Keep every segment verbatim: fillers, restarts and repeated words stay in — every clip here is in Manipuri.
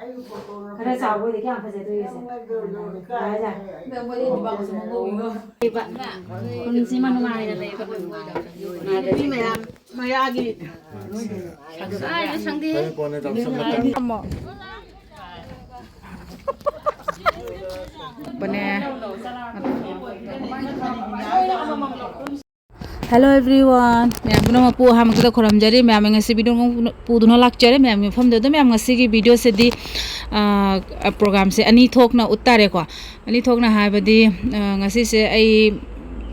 ꯈꯔ ꯆꯥꯎꯕ ꯑꯣꯏꯗꯤ ꯀꯌꯥꯝ ꯐꯖꯗꯣꯏꯒꯦ ꯁꯦ? ꯌꯥꯔꯦ, ꯌꯥꯔꯦ꯫ ꯈꯨꯟꯁꯤꯃ ꯅꯨꯡꯉꯥꯏꯅ ꯂꯩꯕ꯫ ꯅꯨꯄꯤ ꯃꯌꯥꯝ ꯃꯌꯥꯒꯤ꯫ ꯑꯥ, ꯁꯪꯗꯦ꯫ ꯄꯅꯦ꯫ Hello everyone, ꯃꯌꯥꯝ ꯄꯨꯝꯅꯃꯛꯄꯨ ꯑꯍꯥꯟꯕꯗ ꯈꯨꯔꯨꯝꯖꯔꯤ꯫ ꯃꯌꯥꯝ ꯉꯁꯤ video ꯄꯨꯗꯨꯅ ꯂꯥꯛꯆꯔꯦ꯫ ꯃꯌꯥꯝꯒꯤ ꯃꯐꯝꯗ ꯑꯗꯨꯝ ꯃꯌꯥꯝ ꯉꯁꯤꯒꯤ video ꯁꯤꯗꯤ, ꯑ, program ꯁꯦ ꯑꯅꯤ ꯊꯣꯛꯅ ꯎꯠꯇꯥꯔꯦꯀꯣ꯫ ꯑꯅꯤ ꯊꯣꯛꯅ ꯍꯥꯏꯕꯗꯤ, ꯑ, ꯉꯁꯤꯁꯦ ꯑꯩ,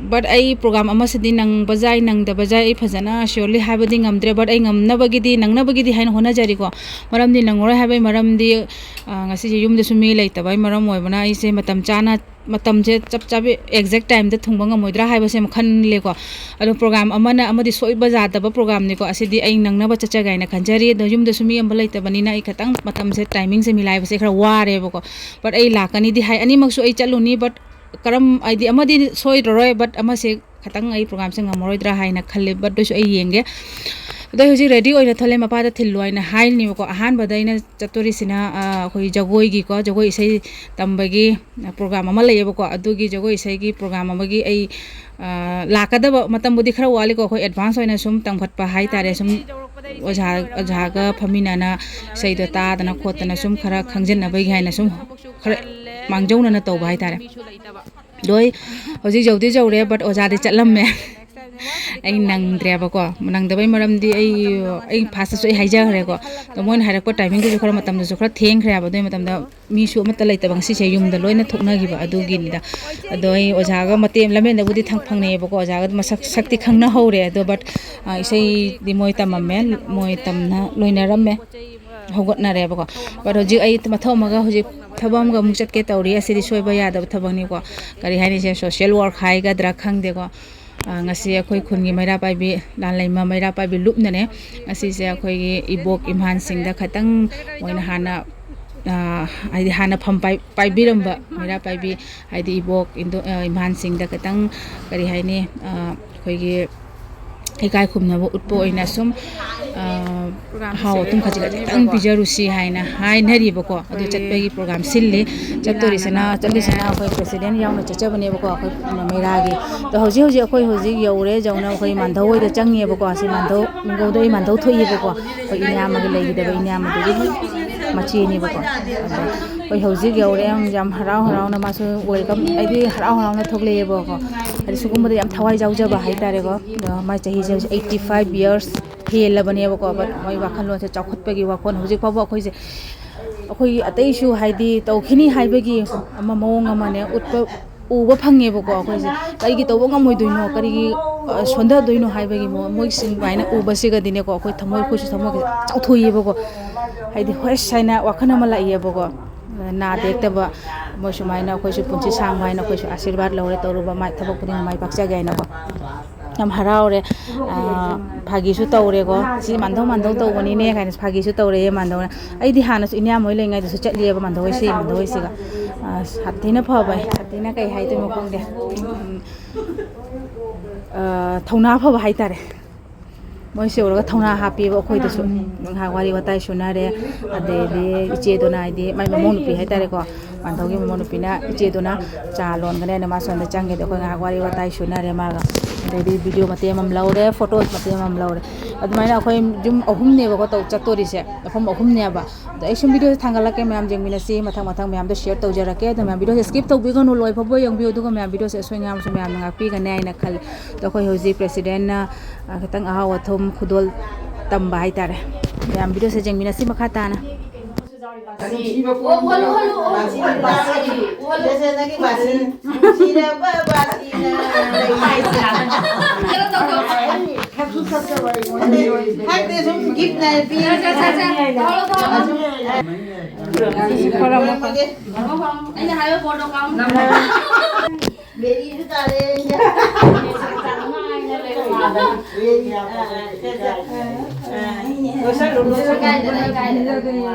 but ꯑꯩ program ꯑꯃꯁꯤꯗꯤ ꯅꯪꯕ ꯌꯥꯏ, ꯅꯪꯗꯕ ꯌꯥꯏ, ꯑꯩ ꯐꯖꯅ surely ꯍꯥꯏꯕꯗꯤ ꯉꯝꯗ꯭ꯔꯦ꯫ But ꯑꯩ ꯉꯝꯅꯕꯒꯤꯗꯤ, ꯅꯪꯅꯕꯒꯤꯗꯤ ꯍꯥꯏꯅ ꯍꯣꯠꯅꯖꯔꯤꯀꯣ꯫ ꯃꯔꯝꯗꯤ ꯅꯪꯉꯔꯣꯏ ꯍꯥꯏꯕꯒꯤ ꯃꯔꯝꯗꯤ, ꯑ, ꯉꯁꯤꯁꯦ ꯌꯨꯝꯗꯁꯨ ꯃꯤ ꯂꯩꯇꯕꯒꯤ ꯃꯔꯝ ꯑꯣꯏꯕꯅ ꯑꯩꯁꯦ ꯃꯇꯝ ꯆꯥꯅ ꯃꯇꯝꯁꯦ ꯆꯞ ꯆꯥꯕꯤ exact time ꯗ ꯊꯨꯡꯕ ꯉꯝꯃꯣꯏꯗ꯭ꯔꯥ ꯍꯥꯏꯕꯁꯦ ꯑꯃ ꯈꯜꯂꯦꯀꯣ꯫ ꯑꯗꯣ program ꯑꯃꯅ ꯑꯃꯗꯤ ꯁꯣꯏꯕ ꯌꯥꯗꯕ program ꯅꯤꯀꯣ꯫ ꯑꯁꯤꯗꯤ ꯑꯩ ꯅꯪꯅꯕ ꯆꯠꯆꯒꯦ ꯍꯥꯏꯅ ꯈꯟꯖꯔꯤ꯫ ꯑꯗꯣ ꯌꯨꯝꯗꯁꯨ ꯃꯤ ꯑꯃ ꯂꯩꯇꯕꯅꯤꯅ ꯑꯩ ꯈꯤꯇꯪ ꯃꯇꯝꯁꯦ, timing ꯁꯦ ꯃꯤꯂꯥꯏꯕꯁꯦ ꯈꯔ ꯋꯥꯔꯦꯕꯀꯣ꯫ But ꯑꯩ ꯂꯥꯛꯀꯅꯤꯗꯤ ꯍꯥꯏ, ꯑꯅꯤꯃꯛꯁꯨ ꯑꯩ ꯆꯠꯂꯨꯅꯤ꯫ But ꯀꯔꯝ, ꯍꯥꯏꯗꯤ ꯑꯃꯗꯤ ꯁꯣꯏꯔꯔꯣꯏ, but ꯑꯃꯁꯦ ꯈꯤꯇꯪ ꯑꯩ program ꯁꯦ ꯉꯝꯃꯔꯣꯏꯗ꯭ꯔꯥ ꯍꯥꯏꯅ ꯈꯜꯂꯦ꯫ But ꯑꯗꯨꯁꯨ ꯑꯩ ꯌꯦꯡꯒꯦ꯫ ꯑꯗꯣ ꯑꯩ ꯍꯧꯖꯤꯛ ready ꯑꯣꯏꯅ ꯊꯣꯛꯂꯦ, ꯃꯄꯥꯗ ꯊꯤꯜꯂꯨ ꯍꯥꯏꯅ ꯍꯥꯏꯔꯤꯅꯦꯕꯀꯣ꯫ ꯑꯍꯥꯟꯕꯗ ꯑꯩꯅ ꯆꯠꯇꯣꯔꯤꯁꯤꯅ, ꯑ, ꯑꯩꯈꯣꯏ ꯖꯒꯣꯏꯒꯤꯀꯣ, ꯖꯒꯣꯏ ꯏꯁꯩ ꯇꯝꯕꯒꯤ program ꯑꯃ ꯂꯩꯌꯦꯕꯀꯣ꯫ ꯑꯗꯨꯒꯤ ꯖꯒꯣꯏ ꯏꯁꯩꯒꯤ program ꯑꯃꯒꯤ ꯑꯩ, ꯑ, ꯂꯥꯛꯀꯗꯕ ꯃꯇꯝꯕꯨꯗꯤ ꯈꯔ ꯋꯥꯠꯂꯤꯀꯣ꯫ ꯑꯩꯈꯣꯏ advance ꯑꯣꯏꯅ ꯁꯨꯝ ꯇꯝꯈꯠꯄ ꯍꯥꯏꯇꯥꯔꯦ, ꯁꯨꯝ ꯑꯣꯖꯥ, ꯑꯣꯖꯥꯒ ꯐꯝꯃꯤꯟꯅꯅ ꯏꯁꯩꯗꯣ ꯇꯥꯗꯅ ꯈꯣꯠꯇꯅ ꯁꯨꯝ ꯈꯔ ꯈꯪꯖꯤꯟꯅꯕꯒꯤ ꯍꯥꯏꯅ ꯁꯨꯝ ꯈꯔ ꯃꯥꯡꯖꯧꯅꯅ ꯇꯧꯕ ꯍꯥꯏꯇꯥꯔꯦ꯫ ꯑꯗꯣ ꯑꯩ ꯍꯧꯖꯤꯛ ꯌꯧꯗꯤ ꯌꯧꯔꯦ, but ꯑꯣꯖꯥꯗꯤ ꯆꯠꯂꯝꯃꯦ꯫ ꯑꯩ ꯅꯪꯗ꯭ꯔꯦꯕꯀꯣ꯫ ꯅꯪꯗꯕꯩ ꯃꯔꯝꯗꯤ ꯑꯩ, ꯑꯩ first ꯇꯁꯨ ꯑꯩ ꯍꯥꯏꯖꯈ꯭ꯔꯦꯀꯣ꯫ ꯑꯗꯣ ꯃꯣꯏꯅ ꯍꯥꯏꯔꯛꯄ timing ꯗꯨꯁꯨ ꯈꯔ ꯃꯇꯝꯗꯨꯁꯨ ꯈꯔ ꯊꯦꯡꯈ꯭ꯔꯦꯕ꯫ ꯑꯗꯨꯒꯤ ꯃꯇꯝꯗ ꯃꯤꯁꯨ ꯑꯃꯠꯇ ꯂꯩꯇꯕ, ꯉꯁꯤꯁꯦ ꯌꯨꯝꯗ ꯂꯣꯏꯅ ꯊꯣꯛꯅꯈꯤꯕ ꯑꯗꯨꯒꯤꯅꯤꯗ꯫ ꯑꯗꯣ ꯑꯩ ꯑꯣꯖꯥꯒ ꯃꯇꯦꯛ ꯂꯝꯕꯦꯟꯗꯕꯨꯗꯤ ꯊꯪ-, ꯊꯪꯅꯩꯌꯦꯕꯀꯣ꯫ ꯑꯣꯖꯥꯒ ꯃꯁꯛ, ꯁꯛꯇꯤ ꯈꯪꯅꯍꯧꯔꯦ꯫ ꯑꯗꯣ but, ꯑ, ꯏꯁꯩꯗꯤ ꯃꯣꯏ ꯇꯝꯃꯝꯃꯦ, ꯃꯣꯏ ꯇꯝꯅ ꯂꯣꯏꯅꯔꯝꯃꯦ, ꯍꯧꯒꯠꯅꯔꯦꯕꯀꯣ꯫ But ꯍꯧꯖꯤꯛ ꯑꯩ ꯃꯊꯧ ꯑꯃꯒ ꯍꯧꯖꯤꯛ ꯊꯕꯛ ꯑꯃꯒ ꯑꯃꯨꯛ ꯆꯠꯀꯦ ꯇꯧꯔꯤ꯫ ꯑꯁꯤꯗꯤ ꯁꯣꯏꯕ ꯌꯥꯗꯕ ꯊꯕꯛꯅꯤꯀꯣ꯫ ꯀꯔꯤ ꯍꯥꯏꯅꯤ, ꯁꯦ social work ꯍꯥꯏꯒꯗ꯭ꯔꯥ ꯈꯪꯗꯦꯀꯣ꯫ ꯑ, ꯉꯁꯤ ꯑꯩꯈꯣꯏ ꯈꯨꯟꯒꯤ ꯃꯩꯔꯥ ꯄꯥꯏꯕꯤ, ꯂꯥꯟꯂꯩꯃ ꯃꯩꯔꯥ ꯄꯥꯏꯕꯤ ꯂꯨꯞꯅꯅꯦ꯫ ꯉꯁꯤꯁꯦ ꯑꯩꯈꯣꯏꯒꯤ ꯏꯕꯣꯛ ꯏꯝꯍꯥꯟꯁꯤꯡꯗ ꯈꯇꯪ ꯃꯣꯏꯅ ꯍꯥꯟꯅ, ꯑ, ꯍꯥꯏꯗꯤ ꯍꯥꯟꯅ ꯐꯝ ꯄꯥꯏ-, ꯄꯥꯏꯕꯤꯔꯝꯕ ꯃꯩꯔꯥ ꯄꯥꯏꯕꯤ, ꯍꯥꯏꯗꯤ ꯏꯕꯣꯛ ꯏꯟꯗꯣ-, ꯑ, ꯏꯝꯍꯥꯟꯁꯤꯡꯗ ꯈꯇꯪ, ꯀꯔꯤ ꯍꯥꯏꯅꯤ, ꯑ, ꯑꯩꯈꯣꯏꯒꯤ ꯏꯀꯥꯏ ꯈꯨꯝꯅꯕ ꯎꯠꯄ ꯑꯣꯏꯅ ꯁꯨꯝ, ꯑ, ꯑꯍꯥꯎ ꯑꯊꯨꯝ ꯈꯖꯤꯛ ꯈꯖꯤꯛꯇꯪ ꯄꯤꯖꯔꯨꯁꯤ ꯍꯥꯏꯅ ꯍꯥꯏꯅꯔꯤꯕꯀꯣ꯫ ꯑꯗꯨ ꯆꯠꯄꯒꯤ ꯄ꯭ꯔꯣꯒ꯭ꯔꯥꯝ ꯁꯤꯜꯂꯤ꯫ ꯆꯠꯇꯣꯔꯤꯁꯤꯅ, ꯆꯠꯂꯤꯁꯤꯅ ꯑꯩꯈꯣꯏ ꯄ꯭ꯔꯦꯁꯤꯗꯦꯟ ꯌꯥꯎꯅ ꯆꯠꯆꯕꯅꯦꯕꯀꯣ, ꯑꯩꯈꯣꯏ ꯃꯦꯔꯥꯒꯤ꯫ ꯑꯗꯣ ꯍꯧꯖꯤꯛ ꯍꯧꯖꯤꯛ ꯑꯩꯈꯣꯏ ꯍꯧꯖꯤꯛ ꯌꯧꯔꯦ꯫ ꯌꯧꯅ ꯑꯩꯈꯣꯏ ꯃꯥꯟꯙꯧ ꯍꯣꯏꯗ ꯆꯪꯉꯦꯕꯀꯣ꯫ ꯑꯁꯤ ꯃꯥꯟꯙꯧ, ꯃꯥꯟꯙꯧꯗ ꯑꯩ ꯃꯥꯟꯙꯧ ꯊꯣꯛꯏꯕꯀꯣ, ꯑꯩꯈꯣꯏ ꯏꯅꯦ ꯑꯃꯒꯤ ꯂꯩꯈꯤꯗꯕ ꯏꯅꯦ ꯑꯃꯗꯨꯒꯤ ꯃꯆꯦꯅꯦꯕꯀꯣ꯫ ꯑꯗꯣ ꯑꯩꯈꯣꯏ ꯍꯧꯖꯤꯛ ꯌꯧꯔꯦ꯫ ꯌꯥꯝ, ꯌꯥꯝ ꯍꯔꯥꯎ ꯍꯔꯥꯎꯅ ꯃꯥꯁꯨ ꯋꯦꯜꯀꯝ, ꯍꯥꯏꯗꯤ ꯍꯔꯥꯎ ꯍꯔꯥꯎꯅ ꯊꯣꯛꯂꯛꯑꯦꯕꯀꯣ꯫ ꯍꯥꯏꯗꯤ ꯁꯤꯒꯨꯝꯕꯗ ꯌꯥꯝ ꯊꯋꯥꯏ ꯌꯥꯎꯖꯕ ꯍꯥꯏꯇꯥꯔꯦꯀꯣ꯫ ꯑꯗꯣ ꯃꯥꯏ ꯆꯍꯤꯁꯦ ꯍꯧꯖꯤꯛ eighty five years ꯍꯦꯜꯂꯕꯅꯦꯕꯀꯣ꯫ But ꯃꯣꯏ ꯋꯥꯈꯜꯂꯣꯟꯁꯦ ꯆꯥꯎꯈꯠꯄꯒꯤ ꯋꯥꯈꯜ꯫ ꯍꯧꯖꯤꯛ ꯐꯥꯎꯕ ꯑꯩꯈꯣꯏꯁꯦ, ꯑꯩꯈꯣꯏꯒꯤ ꯑꯇꯩꯁꯨ ꯍꯥꯏꯗꯤ ꯇꯧꯈꯤꯅꯤ ꯍꯥꯏꯕꯒꯤ ꯑꯃ ꯃꯑꯣꯡ ꯑꯃꯅꯦ ꯎꯠꯄ, ꯎꯕ ꯐꯪꯉꯦꯕꯀꯣ꯫ ꯑꯩꯈꯣꯏꯁꯦ ꯀꯔꯤꯒꯤ ꯇꯧꯕ ꯉꯝꯃꯣꯏꯗꯣꯏꯅꯣ, ꯀꯔꯤꯒꯤ, ꯑ, ꯁꯣꯟꯊꯗꯣꯏꯅꯣ ꯍꯥꯏꯕꯒꯤ ꯃꯑꯣꯡ, ꯃꯣꯏ ꯁꯨꯃꯥꯏꯅ ꯎꯕꯁꯤꯒꯗꯤꯅꯦꯀꯣ, ꯑꯩꯈꯣꯏ ꯊꯃꯣꯏ, ꯑꯩꯈꯣꯏꯁꯨ ꯊꯃꯣꯏ ꯆꯥꯎꯊꯣꯛꯏꯕꯀꯣ꯫ ꯍꯥꯏꯗꯤ ꯍꯣꯏꯁ ꯍꯥꯏꯅ ꯋꯥꯈꯜ ꯑꯃ ꯂꯥꯛꯏꯌꯦꯕꯀꯣ꯫ ꯅꯥꯗ ꯌꯦꯛꯇꯕ ꯃꯣꯏ ꯁꯨꯃꯥꯏꯅ ꯑꯩꯈꯣꯏꯁꯨ ꯄꯨꯟꯁꯤ ꯁꯥꯡꯕ ꯍꯥꯏꯅ ꯑꯩꯈꯣꯏꯁꯨ ꯑꯥꯁꯤꯔꯕꯥꯗ ꯂꯧꯔꯦ, ꯇꯧꯔꯨꯕ ꯃꯥꯏ ꯊꯕꯛ ꯈꯨꯗꯤꯡꯃꯛ ꯃꯥꯏ ꯄꯥꯛꯆꯒꯦ ꯍꯥꯏꯅꯀꯣ꯫ ꯌꯥꯝ ꯍꯔꯥꯎꯔꯦ꯫ ꯑꯥ, ꯐꯥꯒꯤꯁꯨ ꯇꯧꯔꯦꯀꯣ꯫ ꯁꯤ ꯃꯥꯟꯗꯧ ꯃꯥꯟꯗꯧ ꯇꯧꯕꯅꯤꯅꯦ ꯀꯥꯏꯅ ꯐꯥꯒꯤꯁꯨ ꯇꯧꯔꯛꯑꯦ ꯃꯥꯟꯗꯧꯅ꯫ ꯑꯩꯗꯤ ꯍꯥꯟꯅꯁꯨ ꯏꯅꯦ ꯃꯣꯏ ꯂꯩꯉꯩꯗꯁꯨ ꯆꯠꯂꯤꯑꯕ ꯃꯥꯟꯗꯧ ꯍꯣꯏꯁꯤ, ꯃꯥꯟꯗꯧ ꯍꯣꯏꯁꯤꯒ꯫ ꯑꯥ, ꯁꯥꯊꯤꯅ ꯐꯕ, ꯁꯥꯊꯤꯅ ꯀꯩ ꯍꯥꯏꯗꯣꯏꯅꯣ ꯈꯪꯗꯦ꯫ ꯎꯝ, ꯑꯥ, ꯊꯧꯅꯥ ꯐꯕ ꯍꯥꯏꯇꯥꯔꯦ꯫ ꯃꯣꯏꯁꯦ ꯎꯔꯒ ꯊꯧꯅꯥ ꯍꯥꯞꯄꯤꯕ ꯑꯩꯈꯣꯏꯗꯁꯨ꯫ ꯉꯥꯏꯍꯥꯛ ꯋꯥꯔꯤ ꯋꯥꯇꯥꯏ ꯁꯨꯅꯔꯦ꯫ ꯑꯗꯩꯗꯤ ꯏꯆꯦꯗꯨꯅ, ꯍꯥꯏꯗꯤ ꯃꯥꯏ ꯃꯃꯧ ꯅꯨꯄꯤ ꯍꯥꯏꯇꯥꯔꯦꯀꯣ, ꯃꯥꯟꯗꯧꯒꯤ ꯃꯃꯧ ꯅꯨꯄꯤꯅ, ꯏꯆꯦꯗꯨꯅ ꯆꯥ ꯂꯣꯟꯒꯅꯦꯅ ꯃꯥ ꯁꯣꯝꯗ ꯆꯪꯒꯦꯗ ꯑꯩꯈꯣꯏ ꯉꯥꯏꯍꯥꯛ ꯋꯥꯔꯤ ꯋꯥꯇꯥꯏ ꯁꯨꯅꯔꯦ ꯃꯥꯒ꯫ ꯑꯗꯩꯗꯤ ꯚꯤꯗꯤꯑꯣ ꯃꯇꯦꯛ ꯑꯃ ꯂꯧꯔꯦ, ꯐꯣꯇꯣ ꯃꯇꯦꯛ ꯑꯃ ꯂꯧꯔꯦ꯫ ꯑꯗꯨꯃꯥꯏꯅ ꯑꯩꯈꯣꯏ ꯌꯨꯝ ꯑꯍꯨꯝꯅꯦꯕꯀꯣ ꯇꯧ ꯆꯠꯇꯣꯔꯤꯁꯦ, ꯃꯐꯝ ꯑꯍꯨꯝꯅꯦꯕ꯫ ꯑꯗꯣ ꯑꯩ ꯁꯨꯝ ꯚꯤꯗꯤꯑꯣꯁꯦ ꯊꯥꯡꯒꯠꯂꯛꯀꯦ, ꯃꯌꯥꯝ ꯌꯦꯡꯃꯤꯟꯅꯁꯤ꯫ ꯃꯊꯪ ꯃꯊꯪ ꯃꯌꯥꯝꯗꯣ ꯁꯤꯌꯔ ꯇꯧꯖꯔꯛꯀꯦ꯫ ꯑꯗꯣ ꯃꯌꯥꯝ ꯚꯤꯗꯤꯑꯣꯁꯦ ꯁ꯭ꯀꯤꯞ ꯇꯧꯕꯤꯒꯅꯨ, ꯂꯣꯏ ꯐꯥꯎꯕ ꯌꯦꯡꯕꯤꯌꯨ꯫ ꯑꯗꯨꯒ ꯃꯌꯥꯝ ꯚꯤꯗꯤꯑꯣꯁꯦ ꯑꯁꯣꯏ ꯑꯉꯥꯝꯁꯨ ꯃꯌꯥꯝꯅ ꯉꯥꯛꯄꯤꯒꯅꯤ ꯍꯥꯏꯅ ꯈꯜꯂꯤ꯫ ꯑꯗꯣ ꯑꯩꯈꯣꯏ ꯍꯧꯖꯤꯛ ꯄ꯭ꯔꯦꯁꯤꯗꯦꯟꯅ, ꯑ, ꯈꯤꯇꯪ ꯑꯍꯥꯎ ꯑꯊꯨꯝ ꯈꯨꯗꯣꯜ ꯇꯝꯕ ꯍꯥꯏꯇꯥꯔꯦ꯫ ꯃꯌꯥꯝ ꯚꯤꯗꯤꯑꯣꯁꯦ ꯌꯦꯡꯃꯤꯟꯅꯁꯤ ꯃꯈꯥ ꯇꯥꯅ꯫ ꯑꯣ, ꯍꯜꯂꯣ, ꯍꯜꯂꯣ, ꯑꯣ, ꯑꯣ, ꯍꯜꯂꯣ꯫ ꯁꯦ, ꯁꯦ, ꯅꯪꯒꯤ ꯕꯥꯁꯤ꯫ ꯅꯨꯡꯁꯤꯔꯕ ꯕꯥꯁꯤꯅ ꯂꯩ꯫ ꯀꯩꯅꯣ ꯇꯧ, ꯇꯧ꯫ ꯍꯥꯏꯕꯗꯤ ꯁꯨꯝ ꯒꯤꯐꯅꯦ ꯄꯤ-, ꯁꯦ, ꯁꯦ, ꯁꯦ, ꯁꯦ꯫ ꯊꯣꯛꯂꯣ, ꯊꯣꯛꯂꯣ꯫ ꯊꯝꯃꯒꯦ꯫ ꯑꯩꯅ ꯍꯥꯏꯕ ꯄꯣꯠꯇꯣ ꯀꯥꯎꯅꯨ꯫ ꯕꯦꯔꯤꯁꯨ ꯇꯥꯔꯦ꯫ ꯕꯦꯔꯤ, ꯑ, ꯑ, ꯑ, ꯑ, ꯑ, ꯂꯣꯏꯁꯜꯂꯨ, ꯂꯣꯏꯁꯜꯂꯨ꯫ ꯀꯥꯏꯗꯅꯣ, ꯀꯥꯏꯗꯅꯣ꯫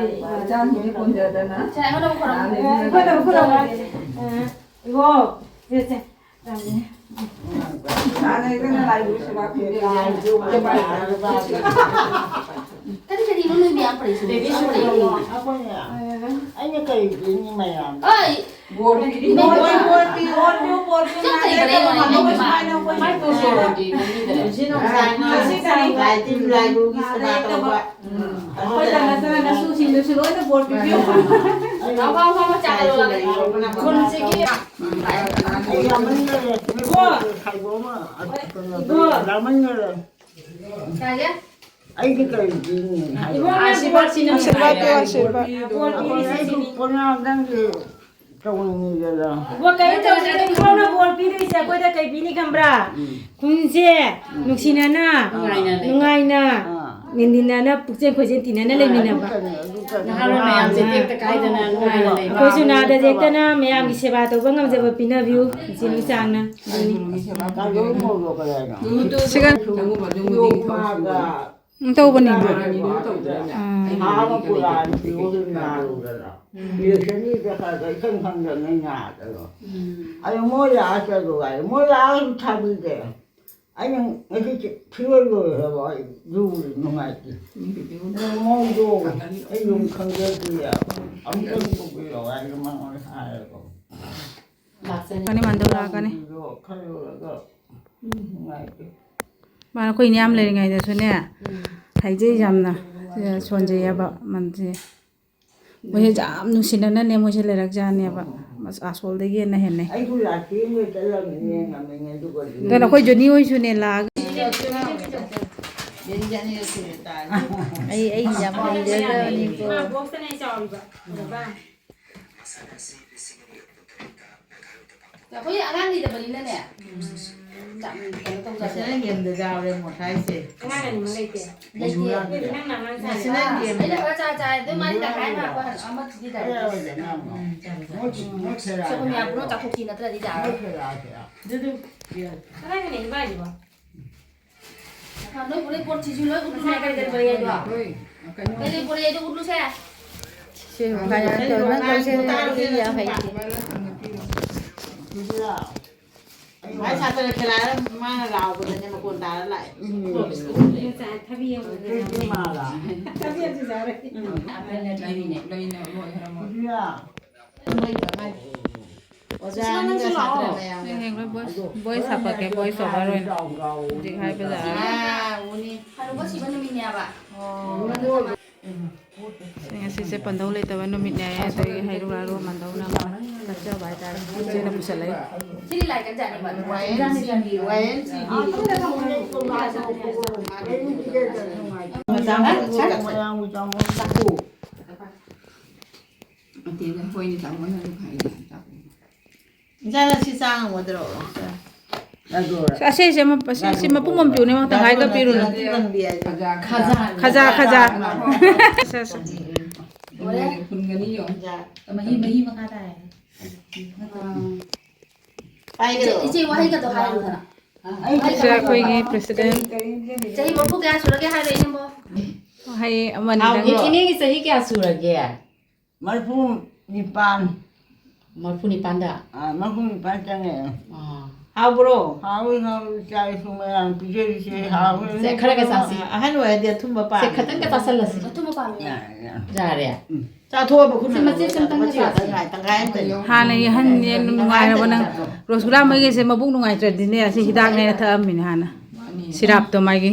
ꯏꯆꯥꯁꯤꯡꯁꯦ ꯀꯣꯟꯖꯗꯅ꯫ ꯁꯦ, ꯑꯩꯉꯣꯟꯗ ꯑꯃꯨꯛ ꯈꯣꯔꯝꯃꯨ꯫ ꯑꯩꯉꯣꯟꯗ ꯑꯃꯨꯛ ꯈꯣꯔꯝꯃꯨ꯫ ꯏꯕꯣ, ꯁꯦ, ꯁꯦ꯫ ꯁꯥꯟꯅꯗꯅ ꯂꯥꯏꯕꯨ ꯁꯦꯕꯥ ꯈꯨꯟꯕꯤꯔꯦ꯫ ꯀꯔꯤ ꯀꯔꯤꯅꯣ ꯅꯣꯏ ꯃꯌꯥꯝ ꯄꯨꯔꯛꯏꯁꯤꯕꯣ? ꯕꯦꯕꯤ ꯁꯨ ꯄꯨꯔꯛꯏꯅꯦ꯫ ꯑꯩꯈꯣꯏꯅꯦ, ꯑꯩꯅ ꯀꯔꯤ ꯄꯤꯅꯤ ꯃꯌꯥꯝ? ꯑꯣꯏ! ꯕꯣꯔ ꯄꯤꯕꯤꯌꯨ꯫ ꯕꯣꯔ ꯄꯤꯌꯨ, ꯕꯣꯔ ꯄꯤꯌꯨ, ꯕꯣꯔ ꯄꯤꯌꯨ, ꯆꯞ ꯀꯔꯤ ꯀꯔꯤꯅꯣ ꯅꯥꯗ ꯌꯥꯗꯕ ꯅꯣꯏ ꯃꯌꯥꯝ꯫ ꯃꯥꯏ ꯕꯣꯔ ꯄꯤꯕꯤꯌꯨ꯫ ꯉꯁꯤ ꯅꯨꯡꯁꯥ ꯉꯁꯤ ꯀꯔꯤ? ꯂꯥꯏ ꯇꯤꯟ ꯂꯥꯏ ꯂꯨꯒꯤ ꯁꯦꯕꯥ ꯇꯧꯕ꯫ ꯑꯩꯈꯣꯏ ꯇꯥꯃꯣ ꯅꯆꯥꯅꯁꯨꯁꯤꯡꯗꯨꯁꯨ ꯂꯣꯏꯅ ꯕꯣꯔ ꯄꯤꯕꯤꯌꯨ꯫ ꯐꯥꯎ, ꯐꯥꯎ, ꯐꯥꯎ, ꯆꯥ ꯂꯣꯜꯂꯒ꯫ ꯈꯨꯟꯁꯤꯒꯤ ꯑꯩ ꯌꯥꯝꯃꯟꯈꯔꯦ꯫ ꯏꯕꯣ! ꯈꯥꯏꯗꯣꯛꯑꯃ꯫ ꯏꯕꯣ! ꯌꯥꯝꯃꯟꯈꯔꯦ꯫ ꯀꯥꯏꯗ? ꯑꯩꯗꯤ ꯀꯔꯤ ꯄꯤꯅꯤ ꯍꯥꯏꯕ? ꯏꯕꯣ, ꯑꯥꯁꯤꯔꯕꯥꯗ ꯁꯤꯅ ꯑꯥꯁꯤꯔꯕꯥꯗ, ꯅꯨꯡꯉꯥꯏꯔꯦ꯫ ꯑꯥꯁꯤꯔꯕꯥꯗ꯫ ꯕꯣꯔ ꯑꯩꯈꯣꯏ ꯄꯤꯔꯤꯁꯤꯅꯤ꯫ ꯑꯩꯁꯨ ꯄꯣꯅꯥꯗꯪꯒꯤ ꯇꯧꯅꯤꯡꯉꯤꯗꯅ꯫ ꯏꯕꯣ, ꯀꯩꯝ ꯇꯧꯗꯦ꯫ ꯏꯕꯣꯅ ꯕꯣꯔ ꯄꯤꯗꯣꯏꯁꯦ ꯑꯩꯈꯣꯏꯗ ꯀꯩ ꯄꯤꯅꯤ ꯈꯪꯕ꯭ꯔꯥ? ꯎꯝ꯫ ꯈꯨꯟꯁꯦ ꯎꯝ꯫ ꯅꯨꯡꯁꯤꯅꯅ, ꯅꯨꯡꯉꯥꯏꯅ ꯂꯩ꯫ ꯅꯨꯡꯉꯥꯏꯅ, ꯑꯥ꯫ ꯅꯤꯟꯗꯤꯟꯅꯅ, ꯄꯨꯛꯆꯦꯜ ꯈꯣꯏꯖꯦꯜ ꯇꯤꯟꯅꯅ ꯑꯥ, ꯂꯩꯃꯤꯟꯅꯕ꯫ ꯑꯗꯨ ꯀꯩꯅꯣ, ꯑꯗꯨ ꯀꯩꯅꯣ꯫ ꯅꯍꯥꯔꯣꯜ ꯃꯌꯥꯝꯁꯦ ꯑꯥ꯫ ꯇꯦꯛꯇ ꯀꯥꯏꯗꯅ ꯅꯨꯡꯉꯥꯏꯅ ꯂꯩꯕ꯫ ꯑꯩꯈꯣꯏꯁꯨ ꯅꯥꯗ ꯌꯦꯛꯇꯅ ꯃꯌꯥꯝꯒꯤ ꯁꯦꯕꯥ ꯇꯧꯕ ꯉꯝꯖꯕ ꯄꯤꯅꯕꯤꯌꯨ, ꯏꯆꯦ ꯃꯤꯆꯥꯡꯅ꯫ ꯀꯥꯡꯒꯧ ꯃꯣꯔꯣꯛ ꯀꯗꯥꯏꯅꯣ? ꯁꯤꯒ ꯌꯣꯛꯃꯥꯒ ꯎꯝ, ꯇꯧꯕꯅꯤ꯫ ꯃꯍꯥꯔꯥꯅꯤꯗꯨ ꯇꯧꯗ꯭ꯔꯥꯅꯦ? ꯎꯝ꯫ ꯊꯥ ꯑꯃ ꯄꯨꯔꯥ ꯄꯤꯔꯨꯗꯅ꯫ ꯎꯝ꯫ ꯏꯂꯦꯛꯁꯟꯒꯤꯗ ꯈꯔ ꯈꯔ ꯏꯈꯪ ꯈꯪꯗꯕꯅ ꯉꯥꯗꯕ꯫ ꯎꯝ꯫ ꯑꯗꯣ ꯃꯣꯏ ꯂꯥꯛꯑ ꯆꯠꯂꯨ ꯍꯥꯏ꯫ ꯃꯣꯏ ꯂꯥꯛꯑꯒꯁꯨ ꯊꯥꯕꯤꯗꯦ꯫ ꯑꯩꯅ ꯉꯁꯤ ꯐꯤꯔꯣꯜ ꯂꯣꯏꯈ꯭ꯔꯕ ꯑꯩ ꯖꯨ ꯅꯨꯡꯉꯥꯏꯇꯦ꯫ ꯎꯝ꯫ ꯑꯗꯣ ꯃꯣꯏꯗꯣ ꯑꯩ ꯑꯗꯨꯝ ꯈꯪꯖꯗꯦ꯫ ꯑꯃꯨꯛꯇꯪ ꯄꯨꯕꯤꯔꯛꯑꯣ ꯍꯥꯏꯅ ꯃꯉꯣꯟꯗ ꯍꯥꯏꯔꯒ꯫ ꯂꯥꯛꯀꯅꯤ, ꯃꯥꯟꯗꯧ ꯂꯥꯛꯀꯅꯤ꯫ ꯈꯜꯂꯨꯔꯒ ꯅꯨꯡꯉꯥꯏꯇꯦ꯫ ꯃꯥꯅ ꯑꯩꯈꯣꯏ ꯏꯅꯦ ꯌꯥꯝ ꯂꯩꯔꯤꯉꯩꯗꯁꯨꯅꯦ, ꯎꯝ꯫ ꯍꯥꯏꯖꯩ ꯌꯥꯝꯅ, ꯁꯣꯟꯖꯩ ꯍꯥꯏꯕ ꯃꯟꯁꯦ꯫ ꯃꯣꯏꯁꯦ ꯌꯥꯝ ꯅꯨꯡꯁꯤꯅꯅꯅꯦ ꯃꯣꯏꯁꯦ ꯂꯩꯔꯛꯖꯥꯠꯅꯦꯕ꯫ ꯑꯁ, ꯑꯁꯣꯜꯗꯒꯤ ꯍꯦꯟꯅ ꯍꯦꯟꯅꯩ꯫ ꯑꯩꯁꯨ ꯂꯥꯛꯀꯦꯅ ꯆꯠꯂꯝꯃꯤꯅꯦ, ꯉꯝꯃꯤꯉꯩ ꯑꯗꯨꯒꯗꯤ꯫ ꯑꯗꯨꯅ ꯑꯩꯈꯣꯏ ꯖꯣꯅꯤ ꯍꯣꯏꯁꯨꯅꯦ ꯂꯥꯛꯑꯒ꯫ ꯌꯦꯟ ꯆꯥꯅꯤꯡꯉꯛꯇ꯭ꯔꯦ ꯇꯥꯔꯦ꯫ ꯑꯩ, ꯑꯩ ꯌꯥꯝ ꯄꯥꯝꯖꯈ꯭ꯔꯕꯅꯤꯀꯣ꯫ ꯏꯃꯥ, ꯕꯣꯛꯁꯇꯅꯦ ꯑꯩ ꯆꯥꯎꯔꯤꯕ꯫ ꯎꯔꯕ? ꯑꯩꯈꯣꯏ ꯑꯉꯥꯡ ꯂꯩꯇꯕꯅꯤꯅꯅꯦ꯫ ꯎꯝ꯫ ꯌꯥꯝ ꯀꯩꯅꯣ ꯇꯧꯖꯗꯦ꯫ ꯃꯁꯤꯅ ꯌꯦꯟꯗ ꯌꯥꯎꯔꯦ ꯃꯣꯠ ꯍꯥꯏꯁꯦ꯫ ꯑꯉꯥꯡ ꯑꯅꯤꯃꯛ ꯂꯩꯇꯦ꯫ ꯂꯩꯇꯦ꯫ ꯅꯪꯅ ꯑꯉꯥꯡ ꯁꯥꯔꯤꯕ꯫ ꯃꯁꯤꯅ ꯌꯦꯟꯗ꯫ ꯑꯩꯅ ꯈꯔ ꯆꯥ ꯆꯥꯏ꯫ ꯑꯗꯨ ꯃꯥꯗꯤ ꯇꯪꯈꯥꯏ ꯑꯃ ꯍꯥꯞꯄ ꯑꯃꯗꯤ ꯇꯥꯔꯦ꯫ ꯎꯝ, ꯆꯥꯔꯦ, ꯆꯥꯔꯦ꯫ ꯃꯣꯏ, ꯃꯣꯏ ꯈꯦꯔꯥ ꯁꯣꯏꯕꯨꯝ ꯌꯥꯝ ꯄꯨꯔꯣ ꯆꯥꯊꯣꯛꯈꯤ ꯅꯠꯇ꯭ꯔꯗꯤ ꯌꯥꯔꯣꯏ꯫ ꯃꯣꯏ ꯈꯦꯔꯥ ꯀꯌꯥ? ꯑꯗꯨ ꯑꯗꯨꯝ ꯄꯤꯔꯛꯑꯣ꯫ ꯀꯗꯥꯏꯗꯅꯣ ꯏꯕꯥꯏꯗꯨꯕꯣ? ꯅꯣꯏ ꯄꯨꯔꯛꯏ ꯄꯣꯠꯁꯤꯁꯨ ꯂꯣꯏ ꯎꯠꯂꯨꯅꯦ, ꯀꯔꯤ ꯀꯔꯤ ꯄꯨꯔꯛꯏ ꯍꯥꯏꯗꯣ? ꯍꯣꯏ, ꯀꯩꯅꯣ꯫ ꯀꯔꯤ ꯄꯨꯔꯛꯏ ꯍꯥꯏꯗꯣ ꯎꯠꯂꯨꯁꯦ꯫ ꯁꯤ ꯍꯥꯏꯔ ꯇꯧꯔ ꯅꯪ ꯇꯧꯁꯦ, ꯑꯩ ꯌꯥ ꯍꯩꯇꯦ꯫ ꯃꯥꯏ ꯁꯥꯇ꯭ꯔ ꯈꯦꯂꯥꯔ ꯃꯥꯅ ꯂꯥꯎꯕꯗꯅꯦ ꯃꯈꯣꯟ ꯇꯥꯔ ꯂꯥꯛꯑꯦ꯫ ꯎꯝ꯫ ꯊꯕꯤ ꯑꯃ ꯊꯕꯤ ꯑꯃꯁꯨ ꯆꯥꯔꯦ꯫ ꯎꯝ꯫ ꯑꯩꯈꯣꯏꯅ ꯂꯩꯔꯤꯅꯦ, ꯂꯩꯅ ꯂꯣꯏ ꯍꯦꯔꯝꯃꯣ꯫ ꯑꯣꯖꯥ ꯑꯅꯤꯒ ꯁꯥꯇ꯭ꯔ ꯃꯌꯥꯝꯒ꯫ ꯍꯌꯦꯡ ꯂꯣꯏ voice, voice ꯍꯥꯞꯄꯛꯀꯦ, voice over ꯑꯣꯏꯅ꯫ ꯍꯧꯖꯤꯛ ꯍꯥꯏꯕꯗ꯫ ꯑꯥ, ꯎꯅꯤ꯫ ꯍꯅꯨꯕ ꯁꯤꯕ ꯅꯨꯃꯤꯠꯅꯦꯕ꯫ ꯑꯣ꯫ ꯉꯁꯤꯁꯦ ꯄꯟꯗꯧ ꯂꯩꯇꯕ ꯅꯨꯃꯤꯠꯅꯦ, ꯑꯗꯨꯒꯤ ꯍꯩꯔꯨꯛ ꯂꯥꯔꯨ ꯃꯟꯗꯧꯅ ꯑꯃ ꯀꯠꯆꯕ ꯍꯥꯏꯇꯥꯔꯦ꯫ ꯏꯆꯦꯅ ꯄꯨꯁꯜꯂꯛꯏ꯫ ꯁꯤꯗꯤ ꯂꯥꯏ ꯀꯠ ꯌꯥꯅꯤ ꯃꯥꯜꯂꯦ꯫ ꯋꯥꯏ ꯑꯦꯟ ꯁꯤꯒꯤ, ꯋꯥꯏ ꯑꯦꯟ ꯁꯤꯒꯤ꯫ ꯃꯆꯥ ꯃꯆꯥ ꯆꯥꯛꯇꯣ꯫ ꯑꯇꯦꯟꯅ ꯍꯣꯏꯅꯦ, ꯇꯥꯃꯣꯅ ꯑꯗꯨꯝ ꯍꯥꯏꯌꯦ, ꯆꯥꯛ꯫ ꯏꯟꯖꯥꯡ ꯑꯁꯤ ꯆꯥ ꯉꯝꯒꯗ꯭ꯔꯣ? ꯑꯗꯣ ꯑꯁꯤꯁꯦ ꯑꯃ-, ꯑꯁꯤ, ꯁꯤ ꯃꯄꯨꯝ ꯑꯃ ꯄꯤꯌꯨꯅꯦ, ꯃꯉꯣꯟꯗ ꯇꯪꯈꯥꯏꯒ ꯄꯤꯔꯨꯅꯨ꯫ ꯅꯥꯆꯤꯟ ꯀꯟꯕꯤ ꯍꯥꯏꯁꯦ꯫ ꯈꯖꯥ, ꯈꯖꯥ꯫ ꯑꯁ, ꯑꯁ꯫ ꯍꯨꯟꯒꯅꯤ ꯌꯦꯡꯉꯣ꯫ ꯃꯍꯤ, ꯃꯍꯤ ꯃꯈꯥ ꯇꯥꯏ꯫ ꯄꯥꯏꯒꯗ꯭ꯔꯣ? ꯏꯆꯦ, ꯋꯥꯍꯩꯒꯗꯣ ꯍꯥꯏꯔꯨꯗꯅ꯫ ꯁꯤꯗ ꯑꯩꯈꯣꯏꯒꯤ president꯫ ꯆꯍꯤ ꯃꯔꯐꯨ ꯀꯌꯥ ꯁꯨꯔꯒꯦ ꯍꯥꯏꯔꯣ, ꯏꯅꯦꯝꯕꯣꯛ? ꯋꯥꯍꯩ ꯑꯃꯅꯤꯗꯪ꯫ ꯏꯅꯦꯒꯤ ꯆꯍꯤ ꯀꯌꯥ ꯁꯨꯔꯒꯦ? ꯃꯔꯐꯨ ꯅꯤꯄꯥꯟ꯫ ꯃꯔꯐꯨ ꯅꯤꯄꯥꯟꯗ? ꯑꯥ, ꯃꯔꯐꯨ ꯅꯤꯄꯥꯟ ꯆꯪꯉꯛꯑꯦ꯫ ꯑꯥ꯫ ꯍꯥꯎꯕ꯭ꯔꯣ? ꯍꯥꯎꯏ, ꯍꯥꯎꯏ, ꯏꯆꯥ ꯏꯁꯨ ꯃꯌꯥꯝ ꯄꯤꯖꯔꯤꯁꯦ, ꯎꯝ꯫ ꯍꯥꯎꯏ꯫ ꯁꯦ, ꯈꯔꯒ ꯆꯥꯁꯤ꯫ ꯑꯥ, ꯑꯍꯟ ꯑꯣꯏꯔꯗꯤ ꯑꯊꯨꯝꯕ ꯁꯦ, ꯄꯥꯝꯃꯤ꯫ ꯈꯇꯪꯒ ꯆꯥꯁꯜꯂꯁꯤ꯫ ꯑꯊꯨꯝꯕ ꯄꯥꯝꯃꯤ꯫ ꯌꯥꯔꯦ, ꯌꯥꯔꯦ꯫ ꯌꯥꯔꯦ꯫ ꯎꯝ꯫ ꯆꯥꯊꯣꯛꯑꯕ ꯈꯨꯠꯅ ꯁꯦ, ꯃꯆꯦꯠꯁꯦ ꯑꯃꯇꯪꯒ ꯆꯥꯁꯤ꯫ ꯇꯪꯈꯥꯏ, ꯇꯪꯈꯥꯏ ꯑꯃꯇꯅꯤ꯫ ꯍꯥꯟꯅꯒꯤ ꯑꯍꯟ ꯅꯨꯡꯉꯥꯏꯔꯕ ꯅꯪ? ꯔꯣꯁꯒꯨꯂꯥ ꯃꯩꯒꯤꯁꯦ ꯃꯕꯨꯛ ꯅꯨꯡꯉꯥꯏꯇ꯭ꯔꯗꯤꯅꯦ, ꯑꯁꯤ ꯍꯤꯗꯥꯛꯅꯦꯅ ꯊꯛꯑꯝꯃꯤꯅꯦ ꯍꯥꯟꯅ꯫ ꯁꯤꯔꯥꯞꯇꯣ ꯃꯥꯒꯤ꯫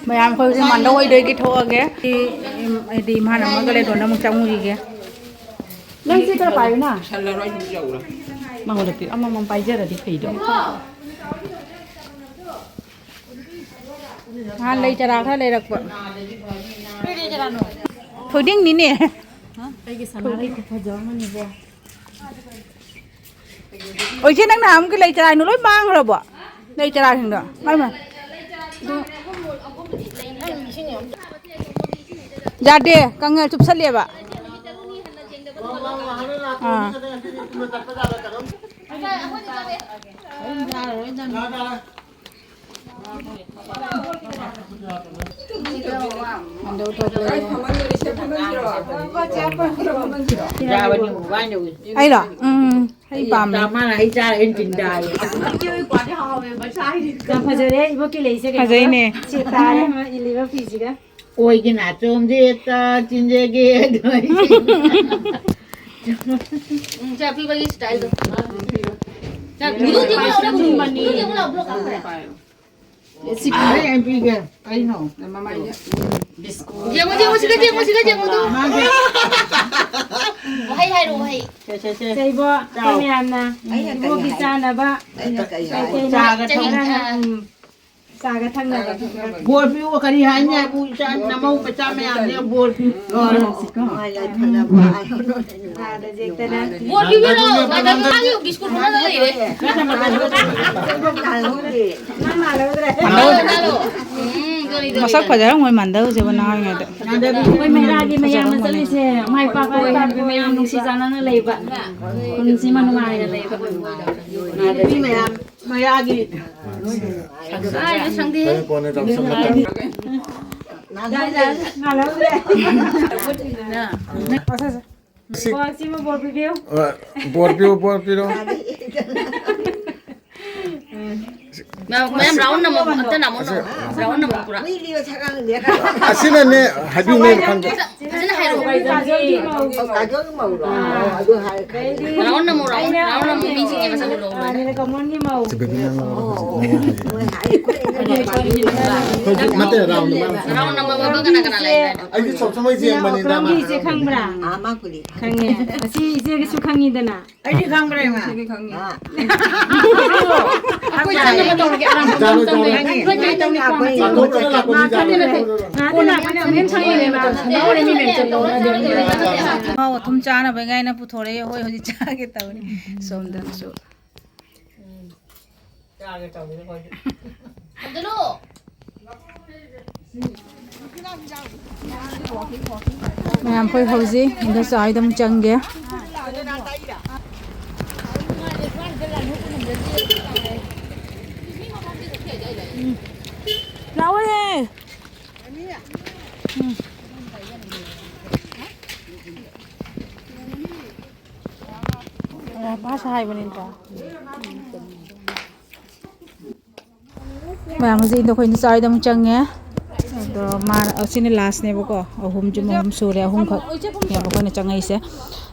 ꯃꯌꯥꯝ ꯑꯩꯈꯣꯏ ꯍꯧꯖꯤꯛ ꯃꯥꯟꯗꯧ ꯑꯣꯏꯗꯣꯏꯒꯤ ꯊꯣꯛꯑꯒꯦ꯫ ꯁꯤ, ꯏꯝ-, ꯍꯥꯏꯗꯤ ꯏꯝꯐꯥꯜ ꯑꯃꯒ ꯂꯩꯗꯣꯟꯗ ꯑꯃꯨꯛ ꯆꯪꯉꯨꯈꯤꯒꯦ꯫ ꯅꯪ ꯁꯤ ꯈꯔ ꯄꯥꯏꯌꯨꯅ꯫ ꯃꯉꯣꯟꯗ ꯄꯤ-, ꯑꯃꯃꯝ ꯄꯥꯏꯖꯔꯗꯤ ꯐꯩꯗꯣ꯫ ꯅꯍꯥꯟ ꯂꯩ ꯆꯔꯥ ꯈꯔ ꯂꯩꯔꯛꯄ꯫ ꯊꯣꯏꯗꯤꯡꯅꯤꯅꯦ꯫ ꯑꯩꯒꯤ ꯁꯅꯥꯔꯩ ꯈꯨꯐꯖ ꯑꯃꯅꯤꯕꯣ꯫ ꯑꯣ, ꯏꯆꯦ, ꯅꯪ ꯅꯍꯥꯟꯃꯨꯛꯀꯤ ꯂꯩ ꯆꯔꯥ ꯂꯣꯏ ꯃꯥꯡꯈ꯭ꯔꯕꯣ? ꯂꯩ ꯆꯔꯥꯁꯤꯡꯗꯣ? ꯃꯥꯏ, ꯃꯥꯏ꯫ ꯌꯥꯗꯦ, ꯀꯪꯉ ꯆꯨꯞꯁꯜꯂꯦꯕ꯫ ꯑꯥ꯫ ꯑꯩꯔꯣ? ꯎꯝ, ꯍꯩ ꯄꯥꯝꯃꯦ꯫ ꯃꯥꯅ ꯍꯩ ꯆꯥꯔꯒ ꯇꯤꯟ ꯇꯥꯏꯌꯦ꯫ ꯌꯥꯝ ꯐꯖꯔꯦ ꯏꯕꯣꯛꯀꯤ ꯂꯩꯁꯦ, ꯀꯩꯅꯣꯒ ꯐꯖꯩꯅꯦ꯫ ꯁꯦꯠ ꯇꯥꯔꯦ ꯃꯥ ꯏꯜꯂꯤꯕ ꯐꯤꯁꯤꯒ꯫ ꯑꯣꯏꯒꯤ ꯅꯥꯆꯣꯝꯁꯦ ꯍꯦꯛꯇ ꯆꯤꯟꯖꯒꯦ꯫ ꯎꯝ, ꯁꯦ, ꯑꯄꯤꯕꯒꯤ ꯁ꯭ꯇꯥꯏꯜꯗꯣ꯫ ꯁꯦ, ꯃꯤꯔꯨꯗꯤ ꯑꯃꯨꯛ ꯂꯥꯎ, ꯃꯤꯔꯨꯗꯤ ꯑꯃꯨꯛ ꯂꯥꯎ, ꯕ꯭ꯂꯣꯛ ꯀꯥꯞꯈ꯭ꯔꯦ꯫ ꯑꯩ, ꯑꯩ ꯄꯤꯒꯦ꯫ ꯀꯩꯅꯣ? ꯌꯦꯡꯉꯣ, ꯌꯦꯡꯉꯣ, ꯁꯤꯗ ꯌꯦꯡꯉꯣ, ꯁꯤꯗ ꯌꯦꯡꯉꯣ, ꯑꯗꯨ꯫ ꯃꯥꯒꯤ ꯋꯥꯍꯩ ꯍꯥꯏꯔꯣ, ꯋꯥꯍꯩ꯫ ꯁꯦ, ꯁꯦ, ꯁꯦ꯫ ꯁꯦ, ꯏꯕꯣ, ꯑꯩꯈꯣꯏ ꯆꯥꯎ꯫ ꯃꯌꯥꯝꯅ ꯑꯩꯅ ꯀꯩ ꯏꯕꯣꯛꯀꯤ ꯍꯥꯏ? ꯆꯥꯅꯕ ꯑꯩꯅ ꯀꯩ ꯀꯩ ꯍꯥꯏ? ꯀꯩꯅꯣ ꯆꯥꯒ ꯆꯍꯤ, ꯊꯛꯅꯕ꯫ ꯑ, ꯎꯝ꯫ ꯆꯥꯒ ꯊꯛꯅꯕ꯫ ꯕꯣꯔ ꯄꯤꯌꯨ ꯀꯔꯤ ꯍꯥꯏꯅꯤ? ꯑꯩꯕꯨ ꯏꯆꯥ ꯅꯃꯧ ꯃꯆꯥ ꯃꯌꯥꯝꯅꯦ ꯕꯣꯔ ꯄꯤꯌꯨ꯫ ꯅꯨꯡꯉꯥꯏ ꯌꯥꯏꯐꯅꯕ ꯍꯥꯏꯌꯣ꯫ ꯅꯥꯗ ꯌꯦꯛꯇꯅ꯫ ꯕꯣꯔ ꯄꯤꯕꯤꯔꯣ꯫ ꯃꯥꯗ ꯃꯥꯒꯤ ꯕꯤꯁꯀꯨꯠ ꯍꯨꯔꯥꯟꯂ ꯂꯩꯔꯦ꯫ ꯅꯪ ꯃꯥꯜꯍꯧꯗ꯭ꯔꯦ꯫ ꯃꯥꯜꯍꯧꯗ꯭ꯔꯦ꯫ ꯎꯝ, ꯀꯔꯤ ꯇꯧꯔꯤ? ꯃꯁꯛ ꯐꯖꯔꯝꯃꯣꯏ ꯃꯥꯟꯗꯧꯁꯦꯕ ꯅꯍꯥꯟꯉꯩꯗ꯫ ꯑꯩꯈꯣꯏ ꯃꯩꯔꯥꯒꯤ ꯃꯌꯥꯝꯅ ꯆꯠꯂꯤꯁꯦ ꯃꯥꯏ ꯄꯥꯛꯄ ꯑꯣꯏꯍꯟꯕ ꯃꯌꯥꯝ ꯅꯨꯡꯁꯤ ꯆꯥꯟꯅꯅ ꯂꯩꯕ꯫ ꯄꯨꯟꯁꯤ ꯑꯃ ꯅꯨꯡꯉꯥꯏꯅ ꯂꯩꯕ꯫ ꯅꯨꯄꯤ ꯃꯌꯥꯝ ꯃꯌꯥꯒꯤ꯫ ꯑꯩ ꯁꯪꯗꯦ꯫ ꯍꯣꯔꯦꯟ ꯀꯣꯟꯅ ꯆꯥꯎꯁꯜꯂꯛꯀꯅꯤ꯫ ꯁꯤ ꯀ꯭ꯋꯥꯛꯁꯤꯃ ꯕꯣꯔ ꯄꯤꯕꯤꯌꯨ꯫ ꯑ, ꯕꯣꯔ ꯄꯤꯌꯨ, ꯕꯣꯔ ꯄꯤꯔꯣ꯫ ꯃꯌꯥꯝ, ꯃꯌꯥꯝ ꯔꯥꯎꯟ ꯑꯃ ꯑꯝꯇ ꯅꯥꯃꯣ ꯑꯁꯤ ꯅꯥꯃꯣ꯫ ꯔꯥꯎꯟ ꯑꯃ ꯄꯨꯔꯥ꯫ ꯑꯁꯤꯅꯅꯦ, ꯍꯥꯏꯕꯤꯅꯦ ꯈꯪꯗꯦ꯫ ꯐꯖꯅ ꯍꯥꯏꯔꯛꯑꯣ꯫ ꯀꯥꯖꯣꯜꯒꯤ ꯃꯧ꯫ ꯑꯣ, ꯀꯥꯖꯣꯜꯒꯤ ꯃꯧꯔꯣ? ꯑꯥ꯫ ꯑꯣ, ꯑꯗꯨ ꯍꯥꯏ-, ꯀꯩꯗꯤ ꯔꯥꯎꯟ ꯑꯃ, ꯔꯥꯎꯟ, ꯑꯩꯅ ꯔꯥꯎꯟ ꯑꯃ ꯃꯤꯁꯤꯡꯒꯤ ꯃꯁꯛ ꯎꯠꯂꯛꯑꯣ꯫ ꯑꯥ, ꯅꯤꯂꯀꯃꯜꯒꯤ ꯃꯧ꯫ ꯁꯤ ꯕꯦꯕꯤ ꯅꯪ ꯂꯧꯔꯣ, ꯍꯧꯖꯤꯛ ꯅꯪ ꯍꯧꯖꯤꯛ꯫ ꯅꯠꯇꯦ, ꯔꯥꯎꯟ ꯑꯃ꯫ ꯔꯥꯎꯟ ꯑꯃ ꯑꯃ ꯀꯅꯥ ꯀꯅꯥ ꯂꯩꯔꯦ? ꯑꯩꯗꯤ ꯆꯣꯞ ꯆꯣꯞ ꯍꯣꯏ ꯌꯦꯡꯕꯅꯤꯗ꯫ ꯀꯔꯝꯕ ꯏꯆꯦ ꯈꯪꯕ꯭ꯔꯥ? ꯑꯥ, ꯃꯥ ꯀꯨꯂꯤ꯫ ꯈꯪꯉꯦ꯫ ꯑꯁꯤ ꯏꯆꯦꯒꯤꯁꯨ ꯈꯪꯉꯤꯗꯅ꯫ ꯑꯩꯗꯤ ꯈꯪꯈ꯭ꯔꯦ, ꯏꯃꯥ꯫ ꯑꯩꯈꯣꯏ ꯆꯪꯅꯕ ꯇꯧꯔꯒꯦ, ꯑꯔꯥꯡꯕ ꯆꯪꯅꯕ ꯇꯧꯔꯒꯦ꯫ ꯏꯃꯥ, ꯑꯩꯈꯣꯏ ꯀꯩ ꯇꯧꯅꯤ, ꯀꯣꯟꯅ ꯆꯥꯊꯣꯛꯈ꯭ꯔꯦ, ꯆꯥꯊꯣꯛꯈ꯭ꯔꯦ꯫ ꯉꯥꯏꯍꯥꯛꯇ ꯂꯥꯛꯄꯅꯦ, ꯃꯦꯝ ꯁꯪꯉꯤꯅꯦ, ꯃꯇꯝ ꯁꯪꯉꯤꯅꯦ꯫ ꯃꯥ ꯑꯣꯠꯊꯨꯝ ꯆꯥꯅꯕ ꯉꯥꯏꯅ ꯄꯨꯊꯣꯔꯛꯑꯦ, ꯍꯣꯏ, ꯍꯧꯖꯤꯛ ꯆꯥꯒꯦ ꯇꯧꯔꯤ꯫ ꯁꯣꯝꯗꯅꯁꯨ꯫ ꯆꯥꯒꯦ ꯇꯧꯔꯤ, ꯑꯩꯈꯣꯏꯁꯨ꯫ ꯊꯝꯖꯜꯂꯨ꯫ ꯃꯌꯥꯝ, ꯑꯩꯈꯣꯏ ꯍꯧꯖꯤꯛ ꯏꯟꯗꯣꯆꯥ ꯍꯣꯏꯗ ꯑꯃꯨꯛ ꯆꯪꯒꯦ꯫ ꯂꯥꯛꯑꯣꯍꯦ꯫ ꯎꯝ꯫ ꯃꯥꯁꯨ ꯍꯥꯏꯕꯅꯤꯗ꯫ ꯃꯌꯥꯝ ꯍꯧꯖꯤꯛ ꯑꯩꯈꯣꯏꯅ ꯆꯥꯔꯤꯗ ꯑꯃꯨꯛ ꯆꯪꯉꯦ꯫ ꯑꯗꯣ ꯃꯥ, ꯑꯁꯤꯅ ꯂꯥꯁꯅꯦꯕꯀꯣ꯫ ꯑꯍꯨꯝ, ꯌꯨꯝ ꯑꯍꯨꯝ ꯁꯨꯔꯦ, ꯑꯍꯨꯝꯈꯛꯅꯦꯕ ꯑꯩꯈꯣꯏꯅ ꯆꯪꯉꯛꯏꯁꯦ꯫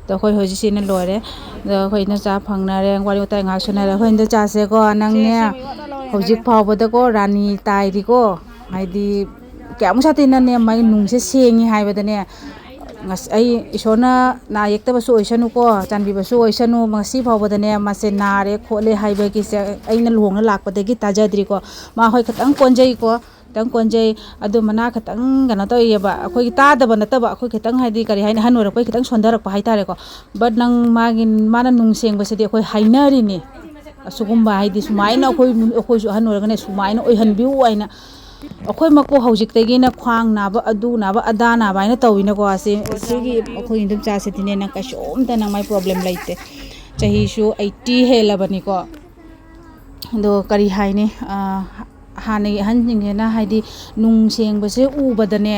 ꯑꯗꯣ ꯑꯩꯈꯣꯏ ꯍꯧꯖꯤꯛ ꯁꯤꯅ ꯂꯣꯏꯔꯦ꯫ ꯑꯗꯣ ꯑꯩꯈꯣꯏ ꯏꯟꯗꯣꯆꯥ ꯐꯪꯅꯔꯦ, ꯋꯥꯔꯤ ꯋꯥꯇꯥꯏ ꯉꯥꯏꯍꯥꯛ ꯁꯥꯟꯅꯔꯦ꯫ ꯑꯩꯈꯣꯏ ꯏꯟꯗꯣꯆꯥꯁꯦꯀꯣ, ꯅꯪꯅꯦ ꯍꯧꯖꯤꯛ ꯐꯥꯎꯕꯗꯀꯣ ꯔꯥꯅꯤ ꯇꯥꯏꯔꯤꯀꯣ꯫ ꯍꯥꯏꯗꯤ ꯀꯌꯥꯃꯨꯛ ꯁꯥꯊꯤꯅꯅꯦ ꯃꯥꯒꯤ ꯅꯨꯡꯁꯦ ꯁꯦꯡꯉꯤ ꯍꯥꯏꯕꯗꯅꯦ꯫ ꯉꯁ-, ꯑꯩ ꯏꯁꯣꯔꯅ ꯅꯥ ꯌꯦꯛꯇꯕꯁꯨ ꯑꯣꯏꯁꯅꯨꯀꯣ, ꯆꯥꯟꯕꯤꯕꯁꯨ ꯑꯣꯏꯁꯅꯨ꯫ ꯉꯁꯤ ꯐꯥꯎꯕꯗꯅꯦ ꯃꯥꯁꯦ ꯅꯥꯔꯦ ꯈꯣꯠꯂꯦ ꯍꯥꯏꯕꯒꯤꯁꯦ ꯑꯩꯅ ꯂꯨꯍꯣꯡꯅ ꯂꯥꯛꯄꯗꯒꯤ ꯇꯥꯖꯗ꯭ꯔꯤꯀꯣ꯫ ꯃꯥ ꯍꯣꯏ ꯈꯤꯇꯪ ꯀꯣꯟꯖꯩꯀꯣ, ꯈꯤꯇꯪ ꯀꯣꯟꯖꯩ꯫ ꯑꯗꯨ ꯃꯅꯥ ꯈꯤꯇꯪ ꯀꯩꯅꯣ ꯇꯧꯋꯦꯕ, ꯑꯩꯈꯣꯏꯒꯤ ꯇꯥꯗꯕ ꯅꯠꯇꯕ, ꯑꯩꯈꯣꯏ ꯈꯤꯇꯪ ꯍꯥꯏꯗꯤ ꯀꯔꯤ ꯍꯥꯏꯅꯤ, ꯑꯍꯟ ꯑꯣꯏꯔꯛꯄꯩ ꯈꯤꯇꯪ ꯁꯣꯟꯊꯔꯛꯄ ꯍꯥꯏꯇꯥꯔꯦꯀꯣ꯫ But ꯅꯪ ꯃꯥꯒꯤ, ꯃꯥꯅ ꯅꯨꯡ ꯁꯦꯡꯕꯁꯤꯗꯤ ꯑꯩꯈꯣꯏ ꯍꯥꯏꯅꯔꯤꯅꯤ꯫ ꯑꯁꯤꯒꯨꯝꯕ ꯍꯥꯏꯗꯤ ꯁꯨꯃꯥꯏꯅ ꯑꯩꯈꯣꯏ, ꯑꯩꯈꯣꯏꯁꯨ ꯑꯍꯟ ꯑꯣꯏꯔꯒꯅꯦ ꯁꯨꯃꯥꯏꯅ ꯑꯣꯏꯍꯟꯕꯤꯌꯨ ꯍꯥꯏꯅ꯫ ꯑꯩꯈꯣꯏꯃꯛꯄꯨ ꯍꯧꯖꯤꯛꯇꯒꯤꯅ ꯈ꯭ꯋꯥꯡ ꯅꯥꯕ, ꯑꯗꯨ ꯅꯥꯕ, ꯑꯗꯥ ꯅꯥꯕ ꯍꯥꯏꯅ ꯇꯧꯋꯤꯅꯀꯣ꯫ ꯑꯁꯤ, ꯁꯤꯒꯤ ꯑꯩꯈꯣꯏ ꯏꯟꯗꯣꯝꯆꯥꯁꯤꯗꯤꯅꯦ, ꯅꯪ ꯀꯩꯁꯨꯝꯇ ꯅꯪ ꯃꯥꯏ problem ꯂꯩꯇꯦ꯫ ꯆꯍꯤꯁꯨ eighty ꯍꯦꯜꯂꯕꯅꯤꯀꯣ꯫ ꯑꯗꯣ ꯀꯔꯤ ꯍꯥꯏꯅꯤ, ꯑꯥ, ꯍꯥꯟꯅꯒꯤ ꯑꯍꯟꯁꯤꯡꯁꯤꯅ ꯍꯥꯏꯗꯤ ꯅꯨꯡ ꯁꯦꯡꯕꯁꯦ ꯎꯕꯗꯅꯦ,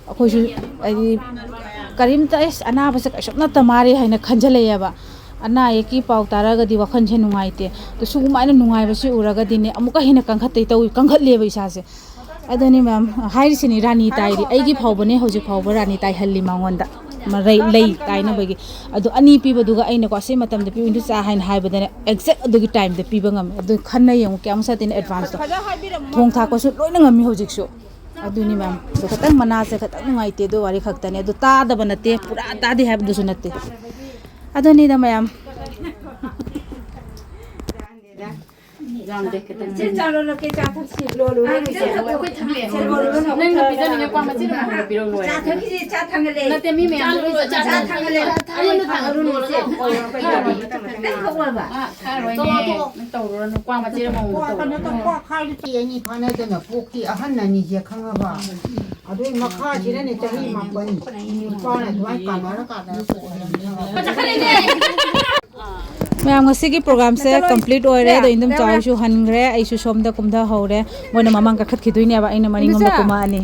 ꯑꯩꯈꯣꯏꯁꯨ ꯍꯥꯏꯗꯤ ꯀꯔꯤꯝꯇ, ꯑꯦꯁ, ꯑꯅꯥꯕꯁꯦ ꯀꯩꯁꯨꯝ ꯅꯠꯇ ꯃꯥꯜꯂꯦ ꯍꯥꯏꯅ ꯈꯟꯖꯜꯂꯛꯑꯦꯕ꯫ ꯑꯅꯥ ꯑꯌꯦꯛꯀꯤ ꯄꯥꯎ ꯇꯥꯔꯒꯗꯤ ꯋꯥꯈꯜꯁꯦ ꯅꯨꯡꯉꯥꯏꯇꯦ꯫ ꯑꯗꯣ ꯁꯨꯃꯥꯏꯅ ꯅꯨꯡꯉꯥꯏꯕꯁꯤ ꯎꯔꯒꯗꯤꯅꯦ, ꯑꯃꯨꯛꯀ ꯍꯦꯟꯅ ꯀꯟꯈꯠꯇꯣꯏ ꯇꯧꯏ, ꯀꯟꯈꯠꯂꯦꯕ ꯏꯁꯥꯁꯦ꯫ ꯑꯗꯨꯅꯤ ꯃꯦꯝ ꯍꯥꯏꯔꯤꯁꯤꯅꯤ, ꯔꯥꯅꯤ ꯇꯥꯏꯔꯤ꯫ ꯑꯩꯒꯤ ꯐꯥꯎꯕꯅꯦ ꯍꯧꯖꯤꯛ ꯐꯥꯎꯕ ꯔꯥꯅꯤ ꯇꯥꯏꯍꯜꯂꯤ ꯃꯉꯣꯟꯗ꯫ ꯃꯔꯩ ꯂꯩ ꯇꯥꯏꯅꯕꯒꯤ꯫ ꯑꯗꯣ ꯑꯅꯤ ꯄꯤꯕꯗꯨꯒ ꯑꯩꯅꯀꯣ ꯑꯁꯤ ꯃꯇꯝꯗ ꯄꯤꯌꯨ, ꯏꯟꯗꯣꯆꯥ ꯍꯥꯏꯅ ꯍꯥꯏꯕꯗꯅꯦ, exact ꯑꯗꯨꯒꯤ timeꯗ ꯄꯤꯕ ꯉꯝꯃꯦ꯫ ꯑꯗꯨ ꯈꯟꯅ ꯌꯦꯡꯉꯨ ꯀꯌꯥꯝ ꯁꯥꯊꯤꯅ advanceꯇꯣ꯫ ꯊꯣꯡ ꯊꯥꯛꯄꯁꯨ ꯂꯣꯏꯅ ꯉꯝꯃꯤ ꯍꯧꯖꯤꯛꯁꯨ꯫ ꯑꯗꯨꯅꯤ ꯃꯦꯝ꯫ ꯑꯗꯣ ꯈꯤꯇꯪ ꯃꯅꯥꯁꯦ ꯈꯤꯇꯪ ꯅꯨꯡꯉꯥꯏꯇꯦ, ꯑꯗꯨ ꯋꯥꯔꯤ ꯈꯛꯇꯅꯦ꯫ ꯑꯗꯨ ꯇꯥꯗꯕ ꯅꯠꯇꯦ, ꯄꯨꯔꯥ ꯇꯥꯗꯦ ꯍꯥꯏꯕꯗꯨꯁꯨ ꯅꯠꯇꯦ꯫ ꯑꯗꯨꯅꯤꯗ ꯃꯌꯥꯝ꯫ ꯌꯥꯝꯗꯦ, ꯈꯤꯇꯪ꯫ ꯁꯤ ꯆꯥ ꯂꯣꯜꯂꯛꯀꯦ, ꯆꯥ ꯊꯛꯁꯤ꯫ ꯂꯣꯜꯂꯨꯔꯣ, ꯑꯩꯈꯣꯏ ꯊꯛꯑꯦ, ꯑꯩꯈꯣꯏ ꯊꯛꯑꯦ꯫ ꯅꯪꯅ ꯄꯤꯖꯅꯤꯡꯉꯦ ꯄꯥꯝꯕ ꯆꯦ ꯑꯃ ꯄꯤꯔꯛꯑꯣ, ꯂꯣꯏꯔꯦ꯫ ꯆꯥ ꯊꯛꯈꯤꯁꯤ, ꯆꯥ ꯊꯥꯡꯒꯠꯂꯦ꯫ ꯅꯠꯇꯦ, ꯃꯤ ꯃꯌꯥꯝ ꯆꯥ ꯂꯣꯜꯂꯣ, ꯆꯥ ꯊꯥꯡꯒꯠꯂꯦ꯫ ꯊꯥꯡꯒꯠꯂꯦ꯫ ꯑꯩꯉꯣꯟꯗ ꯊꯥꯡꯒꯠꯂꯨꯅꯦ, ꯏꯆꯦ꯫ ꯅꯪ ꯈꯛ ꯑꯣꯏꯔꯕ? ꯑꯥ, ꯊꯛꯑꯔꯣꯏꯅꯦ꯫ ꯇꯣꯛꯑꯣ, ꯇꯣꯛꯑꯣ꯫ ꯅꯪ ꯇꯧꯔꯨꯔꯅꯨ꯫ ꯀ꯭ꯋꯥ ꯃꯆꯦꯠ ꯑꯃꯃꯨꯛ ꯀ꯭ꯋꯥ ꯀꯩꯅꯣ ꯇꯧꯔꯣ꯫ ꯇꯧ, ꯀ꯭ꯋꯥ ꯈꯥꯏꯔꯗꯤ ꯑꯅꯤ ꯐꯥꯅꯗꯅ ꯄꯣꯛꯈꯤ ꯑꯍꯟ ꯑꯅꯤꯁꯦ ꯈꯪꯉꯕ? ꯑꯗꯨꯏ ꯃꯈꯥꯁꯤꯅꯅꯦ ꯆꯍꯤ ꯃꯥꯄꯟ꯫ ꯅꯨꯄꯥꯅ ꯑꯗꯨꯃꯥꯏꯅ ꯀꯥꯟꯅꯔ ꯀꯥꯟꯅꯔ ꯄꯣꯛꯑꯦ꯫ ꯆꯠꯈ꯭ꯔꯦꯅꯦ꯫ ꯃꯌꯥꯝ, ꯉꯁꯤꯒꯤ ꯄ꯭ꯔꯣꯒꯥꯝꯁꯦ ꯆꯠꯂꯣ꯫ ꯀꯝꯄ꯭ꯂꯤꯠ ꯑꯣꯏꯔꯦ꯫ ꯑꯗꯣ ꯏꯟꯗꯣꯝ ꯆꯥ ꯍꯣꯏꯁꯨ ꯍꯟꯈ꯭ꯔꯦ, ꯑꯩꯁꯨ ꯁꯣꯝꯗ ꯀꯨꯝꯊꯍꯧꯔꯦ꯫ ꯃꯣꯏꯅ ꯃꯃꯥꯡ ꯀꯥꯈꯠꯈꯤꯗꯣꯏꯅꯦꯕ, ꯑꯩꯅ ꯃꯅꯤꯡꯂꯣꯝꯗ ꯀꯨꯝꯃꯛꯑꯅꯤ꯫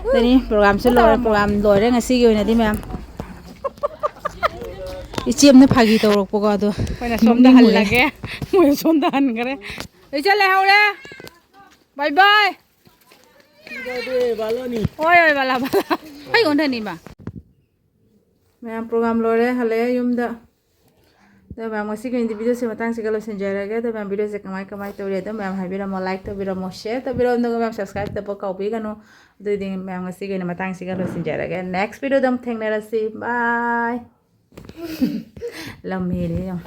ꯑꯗꯨꯅꯤ, ꯄ꯭ꯔꯣꯒꯥꯝꯁꯨ ꯂꯣꯏꯔꯦ, ꯄ꯭ꯔꯣꯒꯥꯝ ꯂꯣꯏꯔꯦ ꯉꯁꯤꯒꯤ ꯑꯣꯏꯅꯗꯤ ꯃꯌꯥꯝ꯫ ꯏꯆꯦꯝꯅ ꯐꯥꯒꯤ ꯇꯧꯔꯛꯄꯀꯣ, ꯑꯗꯣ ꯑꯩꯈꯣꯏꯅ ꯁꯣꯝꯗ ꯅꯣꯛꯅꯤꯡꯉꯨꯔꯦ꯫ ꯍꯜꯂꯒꯦ, ꯃꯣꯏ ꯁꯣꯝꯗ ꯍꯟꯈ꯭ꯔꯦ꯫ ꯏꯆꯦ ꯂꯩꯍꯧꯔꯦ꯫ ꯕꯥꯏ ꯕꯥꯏ꯫ ꯍꯣꯏ, ꯍꯣꯏ, ꯕꯂꯥ, ꯕꯂꯥ꯫ ꯑꯩ ꯑꯣꯟꯊꯅꯤꯕ꯫ ꯃꯌꯥꯝ, ꯄ꯭ꯔꯣꯒꯥꯝ ꯂꯣꯏꯔꯦ, ꯍꯜꯂꯛꯑꯦ ꯌꯨꯝꯗ꯫ ꯑꯗꯣ ꯃꯌꯥꯝ, ꯉꯁꯤꯒꯤ ꯑꯣꯏꯅꯗꯤ ꯚꯤꯗꯤꯑꯣꯁꯦ ꯃꯇꯥꯡꯁꯤꯒ ꯂꯣꯏꯁꯤꯟꯖꯔꯒꯦ꯫ ꯑꯗꯣ ꯃꯌꯥꯝ, ꯚꯤꯗꯤꯑꯣꯁꯦ ꯀꯃꯥꯏ ꯀꯃꯥꯏ ꯇꯧꯔꯤ ꯑꯗꯣ ꯃꯌꯥꯝ ꯍꯥꯏꯕꯤꯔꯝꯃꯣ, ꯂꯥꯏꯛ ꯇꯧꯕꯤꯔꯝꯃꯣ, ꯁꯤꯌꯔ ꯇꯧꯕꯤꯔꯝꯃꯣ, ꯑꯗꯨꯒ ꯃꯌꯥꯝ ꯁꯕꯁꯀ꯭ꯔꯥꯏꯕ ꯇꯧꯕ ꯀꯥꯎꯕꯤꯒꯅꯨ꯫ ꯑꯗꯨꯗꯤ ꯃꯌꯥꯝ, ꯉꯁꯤꯒꯤ ꯑꯣꯏꯅ ꯃꯇꯥꯡꯁꯤꯒ ꯂꯣꯏꯁꯤꯟꯖꯔꯒꯦ꯫ ꯅꯦꯛꯁ ꯚꯤꯗꯤꯑꯣꯗ ꯑꯃꯨꯛ ꯊꯦꯡꯅꯔꯁꯤ꯫ ꯕꯥꯏ꯫ ꯂꯝ ꯍꯦꯜꯂꯦ ꯌꯥꯝ꯫